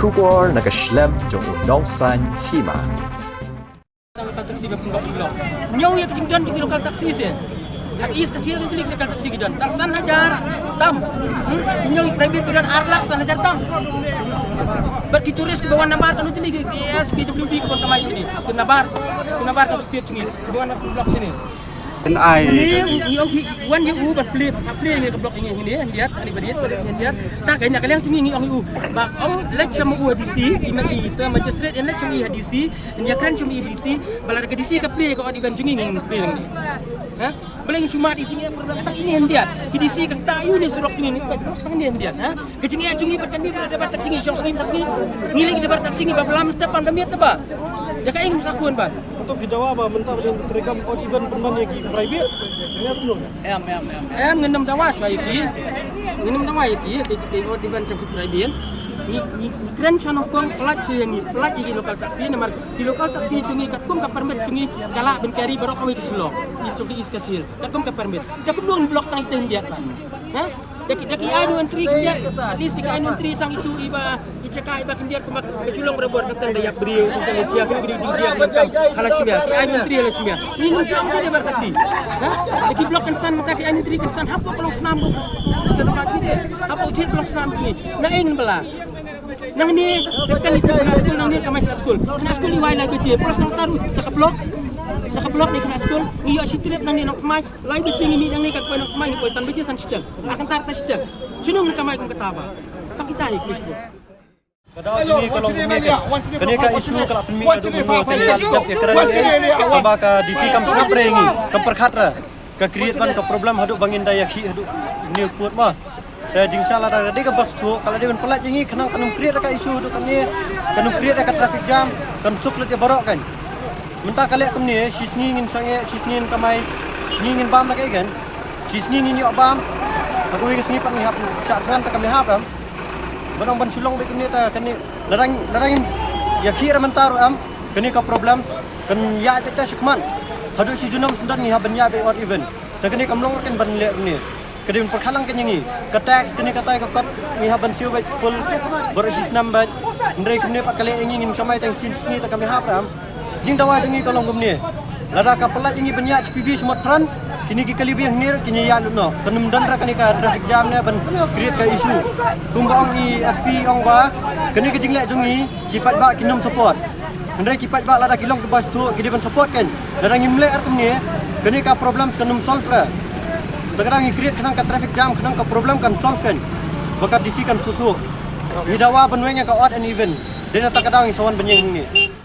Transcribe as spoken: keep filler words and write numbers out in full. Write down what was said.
Khubor na ka shlem jong u nongsan hima. Tang local taxi ba pynlong shlong. Ñiew ïa ki jingdon jong ki local taxi se. Ha East Khasi Hills ki local taxi ki don tang san hajar tam. Hmm? Ñiew private ki don ar lak san hajar tam. Bad ki tourist ki ba wan nabar kano tylli ki S K W B ki ban kamai shini. Ki nabar, ki nabar ka state jong ngi. Ki ba wan na block shini. Ai. Ngi, ngi ong hi, wan ïa u ban plie, ban plie ngi ka block ngi, ngi hyndiat, ani bariat, bariat ngi hyndiat. Ta ka ïa ka liang jong ngi, ngi ong ïa u. Ba ong leit sha ma u ha D C, i ma i sa magistrate, in leit sha ma i ha D C, in ïakren sha ma i ha D C, ba lada ka D C ka plie ka odd even jong ngi, ngi plie ngi. Ha? Ba lada ngin shu mad i jingeh problem tang ini hyndiat. Ki D C ka ta ïa u ne surok jong ngi, ngi peit tang ini hyndiat, ha? Ka jingeh jong ngi bad kane ba la da bar taxi ngi shong sngi bad sngi. Ngi leit da bar taxi ngi ba blam step pan ba miet ba. Ïa ka ing sa kun ban. Hato phi dawa ba mynta ba dang treikam odd even pynban ïa ki private? Em, em, em. Em, ngin ym dawa shuwa ïa ki. Ngin ym dawa ïa ki, ki, ki odd even jong ki private. Ngi, ngi, ngi kren sha nongkong, pynlait sha ïa ngi, pynlait ïa ki local taxi, namar ki local taxi jong ngi katkum ka permit jong ngi ka lah ban carry baroh kawei ka Shillong. East jong ki East Khasi Hills. Katkum ka permit. Te kumno ngin block tang ita hyndiat ban. Ha? Da ki, da ki ai no entry khyndiat. At least da ki ai no entry tang itu iba, i jaka iba khyndiat kumba ka Shillong barabor tang da ïap briew, tang da jia, kano kano jia, kano kam, hala shim ïa. Ki ai no entry hala shim ïa. Ngi ngim ju ong te da bar taxi. Ha? Da ki block kynsan mynta ki ai no entry kynsan hapoh ka long snam. Hapoh thied ka long snam ki. Na ing bala. Nangne, da tang i thik khynnah skul nangne kamai khynnah skul. Khynnah skul i wai lai baje. Plus nang taru, sa ka block. Sa ka block ne khynnah skul. Ngi ïoh shi trip nangne nang thymmai. Lai baje ngi mih nangne kat poi nang thymmai ngi poi san baje san shiteng. Ar kynta ar ta shiteng. Shano ngin kamai kum kata ba. Tang kita hi khush. Ka daw jong ngi ka long kumne ka. Kane ka issue ka la pynmih haduh mynno te ngi la test ïakren ïa. Kaba ka D C kam sngap re ngi, kam pyrkhat re. Ka create ban ka problem haduh ba ngin da ïakhih haduh une u pud ma. Te jingshisha lada dei ka bus thuh, ka la dei ban pynlait ïa ngi khnang kan ym create ka issue haduh kane, kan ym create ka traffic jam, kan suk lut ïa baroh kan. Mynta ka leh kumne, shi sngi ngin sangeh, shi sngi ngin kamai, ngi ngin bam na kaei kan. Shi sngi ngin ïoh bam, ha kawei ka sngi pat ngi hap shah thngan te kam ïahap em. Ban ong ban shu long beit kumne te kane, lada, lada ngin ïakhih re mynta ruh em, kane ka problem kan ïaid beit te sha khmat. Haduh shi junom shen don ngi hap ban ïaid beit odd even. Te kane kam long ruh kan ban leh kumne. Ka dei ban pyrkhat lang kan ïa ngi. Ka tax kane katai ka kot ngi hap ban siew beit full baroh shi snem beit. Hynrei kumne pat ka leh ïa ngi ngin kamai tang shi sngi te kam ïahap re em. Jingdawa jong ngi ka long kumne. Lada ka pynlait ïa ngi ban ïaid H P B sha Motphran, kine ki kali biang hangne ruh kin ïaid lut noh. Kan ym don re kane ka traffic jam ne ban create ka issue. Kumba ong i S P ong ba kane ka jingleh jong ngi ki paidbah kin ym support. Hynrei ki paidbah lada ki long ki bus thuh ki dei ban support kan. Lada ngim leh ar kumne, kane ka problem kan ym solve re. Te ka dang ngi create khnang ka traffic jam khnang ka problem kan solve kan. Ba ka D C kan sngewthuh. Ngi dawa ban weng ïa ka odd and even. Dei na ta ka dang ngi sa wan ban ïeng hangne.